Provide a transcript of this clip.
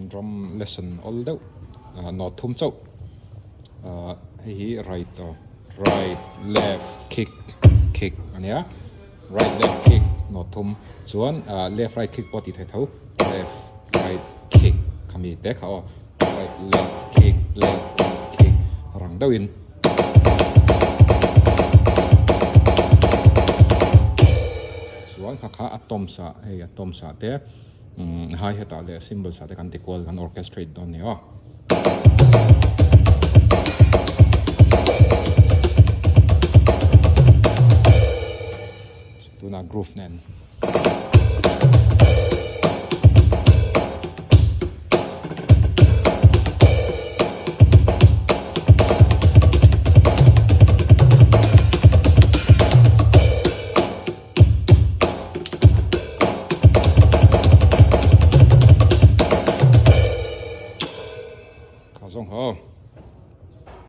Drum lesson awl deuh note thum chauh hei hi right aw right left kick kick a nia right left kick note thum chuan left right kick pawh tih theih tho left right kick khami te kha aw right left kick left right kick rang deuhin. Chuan kha kha a toms ah hei a toms ah te umm hi hat ah leh cymbals ah te kan ti kual kan orchestrate dawn a ni aw. Tunah groove nen. Kha zawng ho.